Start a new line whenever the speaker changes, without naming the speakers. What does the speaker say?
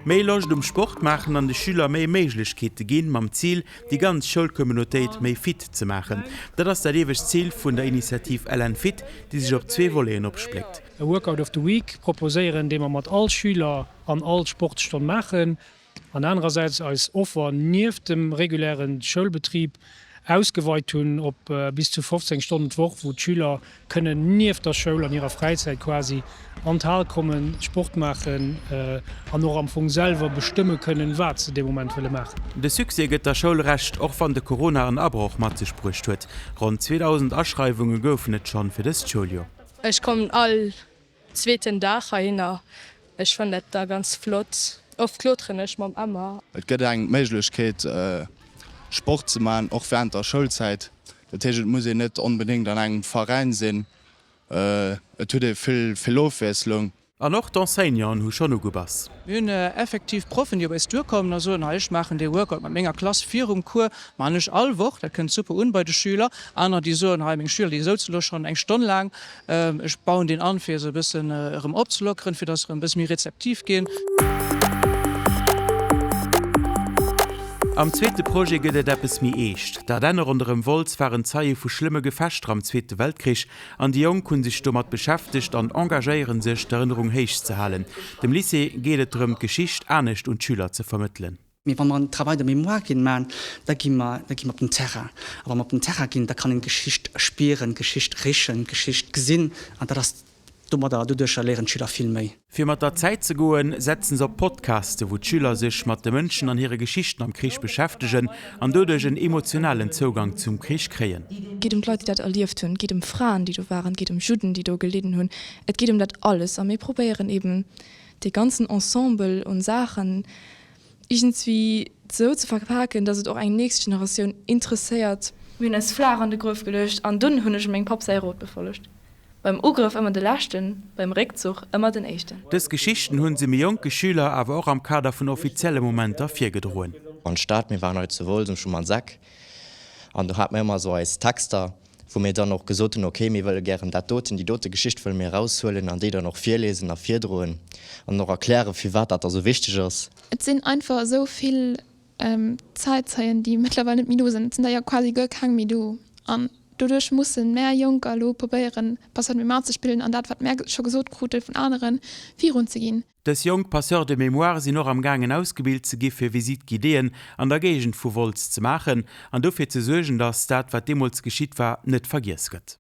Méi Loscht um Sport maachen an de Schüler méi Méiglechkeete ginn, mam Zil, déi ganz Schoulcommunautéit méi fit ze maachen. Dat ass dat iewescht Zil vun der Initiativ LN-Fit, déi sech op zwee Voleten opspléckt.
E Workout of the Week proposéieren, dee mer mat all Schüler an all Sportsstonn maachen. An anerersäits eis Offer nieft dem regulären Schoulbetrib ausgeweit hunn op bis zu 15 Stonnen d'Woch, wou d'Schüler kënnen nieft der Schoul an hirer Fräizäit quasi an d'Hal kommen, Sport maachen an och am Fong selwer bestëmme kënnen, wat se dee Moment wëlle maachen.
De Succès gëtt der Schoul Recht, och wann de Corona en Abroch mat sech bruecht huet. Ronn 2.000 Aschreiwunge goufen et schonn fir dëst Schouljoer.
Ech kommen all Zweeten Dag heihinner. Ech fannen dat da ganz flott. Oft kloteren ech mam Emma.
Et gëtt eng d'Méiglechkeet Sport ze maachen, och während der Schoulzäit. Dat heescht et muss een net onbedéngt an engem Veräin sinn. Et huet ee vill vill Ofwiesslung.
An och d'Enseignanten hu schonn ugebass.
Mir hunn effektiv Proffen, déi op eis duerkommen a soen, hei ech maachen dee Workout mat menger Klass virum Cours, maachen ech all Woch, dat kënnt super un bei de Schüler. Anerer, déi soen, hei meng Schüler, déi souze lo schonn eng Stonn laang, ech bauen deen an, fir se e bëssen erëm opzelockeren, fir datt se erëm e bësse méi rezeptiv ginn.
Am zweete Projet gëtt et eppes méi eescht. D'Ardenne ronderëm Wolz waren Zeie vu schlëmme Gefechter am Zweete Weltkrich An déi Jonk hunn sech domat beschäftegt an engagéieren sech, d'Erënnerung héich ze halen. Dem Lycée geet et drëm, d'Geschicht anescht un d'Schüler ze vermëttelen.
Mee wa mer en Travail de mémoire ginn man, da gi mer, da gi mer op den Terrain. A wa mer op den Terrain ginn, da kann een d'Geschicht spieren, d'Geschicht richen, d'Geschicht gesinn. An dat ass domadder, doduercher léieren d'Schüler vill méi.
Fir mat der Zäit ze goen, setzen se op Podcaste wou d'Schüler sech mat de Mënschen an hire Geschichten am Krich beschäftegen an doduerch en emotionalen Zougang zum Krich kréien.
Et geet ëm d'Leit, déi dat erlieft hunn, et geet ëm Fraen, déi do waren, et geet ëm Judden, déi do gelidden hunn, et geet ëm dat alles. A mir probéieren eben dee ganzen Ensemble un Saachen iergendswéi esou ze verpaken, datt et och eng nächst Generatioun interesséiert. Mir hunn eis flaach an de Gruef geluecht an dunn hunn ech mengem Papp säi Rot befollegt. Beim Ugrëff ëmmer de leschten, beim Réckzuch ëmmer den éischten.
Dës Geschichten hunn se méi jonke Schüler awer och am Kader vun offizielle Momenter virgedroen.
An d'Stad, mir waren hei zu Wolz um Schumannseck an do hate mir ëmmer esou eis Texter, wou mir dann och gesot hunn, okay, mir wëlle gären dat doten, déi dote Geschicht wëlle mir eraushuelen an déi dann och virlesen a virdroen an och erklären, firwat dat da sou wichteg ass.
Et sinn einfach esou vill Zäitzeien, déi mëttlerweil net méi do sinn. Et sinn der jo quasi guer keng méi do. An doduerch mussen mär Jonker elo probéieren, Passeur de mémoire ze spillen an dat, wat mär scho gesot krute vun aneren, virunzeginn.
Dës jonk Passeurs de mémoire sinn och am gaangen ausgebilt ze gi fir Visite guidéeën an der Géigend vu Wolz ze maachen an dofir ze suergen, datt dat wat deemools geschitt war net vergiess gëtt.